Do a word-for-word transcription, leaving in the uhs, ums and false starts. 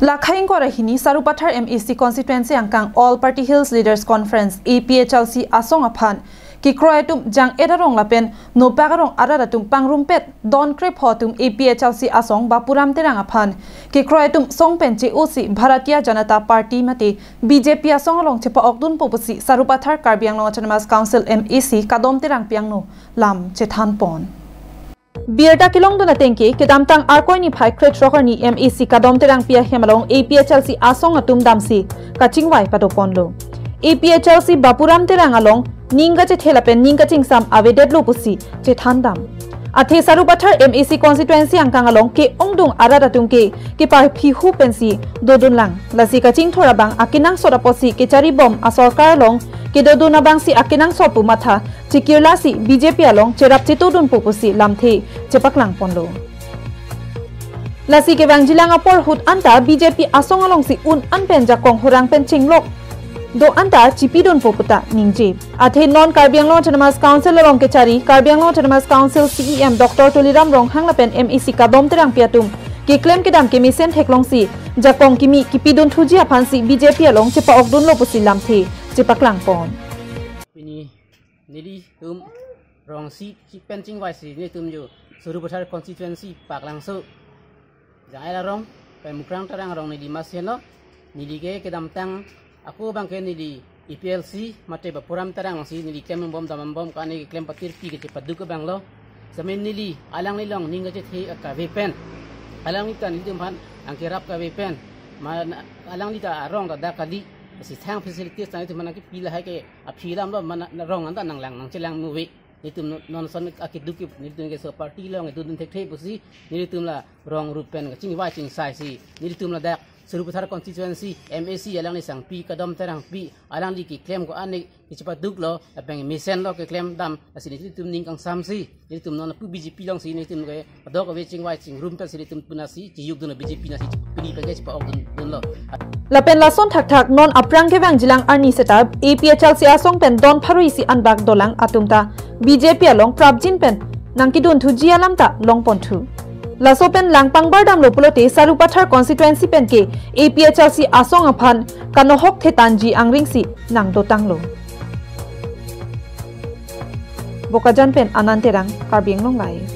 Lakhai ingkoi ra hini Sarupathar M A C constituency angkang All Party Hills Leaders Conference, A P H L C asong aphan kekroi atum jang-et arong lapen nopak arong arat atum pangrumpet don krepho atum A P H L C asong Bapuram Terang aphan kekroi atum song pen che-osi Bharatiya Janata Party mate B J P asong along chepa-okdunpo pusi Sarupathar Karbi Anglong Autonomous Council M A C Kadom Terangpi angno lam chethanpon. Birta kelongdun atengke kedamtang Arkoi niphai krethrok arni M A C Kadom Terangpi ahem along A P H L C asong atum damsi kachingvai padoponlo. A P H L C Bapuram Terang along ning kachethe lapen ning kachingsam avedetlo pusi chethandam. Athe Sarupathar M A C constituency angkang along ke-ongdung arat atum ke keparphihu pensi dodunlang. Lasi kachingthur abang akenangsot apotsi kecharibom asorkar along kedodun abangsi akenangsot pu matha chikirlasi B J P along cherap chetodunpo pusi lamthe chepaklangponlo. Lasi kevangjilang apor ahut anta B J P asong alongsi un-an pen jakong hurang pen chinglok do anta chipidunpo puta ningje. Athe non Karbi Anglong Autonomous Council along kechari Karbi Anglong Autonomous Council C E M Doctor Tuliram Ronghang lapen M A C Kadom Terangpi atum keklem kedam kemesen theklongsi jakong kimi kipidun thuji aphansi B J P along chepa-okdunlo pusi lamthe chepaklangpon. Pini nelitum rong si chipen chingvaisi nelitum jo Sarupathar constituency Paklangso jang-et arong pen Mukrang Terang arong neli masenlo. Neli ke kedamtang ako abangke neli A P H L C mate Bapuram Terang si neli klembom dambom kane klem patirpi kechepaduk abanglo. Semen neli alanglilong ning kachethe akave pen, alanglita nelitum aphan angkerap kave pen, ma alanglita arong ta dak kali, si thang facilities ta nelitum aphan nangkepi lahai ke aphi alamlo, ma rong anta nanglang nangchelang muve. Nelitum non son akeduk ke nelitum ke so party along kedodun thekthe pusi nelitum la rong rup pen kachingvai chingsaisi nelitum ladak Sarupathar constituency M A C alangli sangpi Kadom Terangpi alangli keklem ko-an ke chepaduklo, lapen mesenlo keklem dam, lasi nelitum ning kangsamsi nelitum non pu B J P alongsi nelitum ke padok ave chingvai chingrum pensi nelitum punasi chiyukdunlo B J P nasi pini pen ke chepa-okdun dunlo. Lapen lason thakthak non aphrang kevangjilang arni seta A P H L C asong pen don pharuisi anbak dolang atum ta B J P along prapjin pen nangkedun thuji alam ta longponthu. Laso pen lang pangbardamlo pulote Sarupathar constituency pen ke A P H L C asong aphan kanohok thetanji angringsi nangdotanglo. Bokajan pen Anand Terang, Karbi Anglong Live.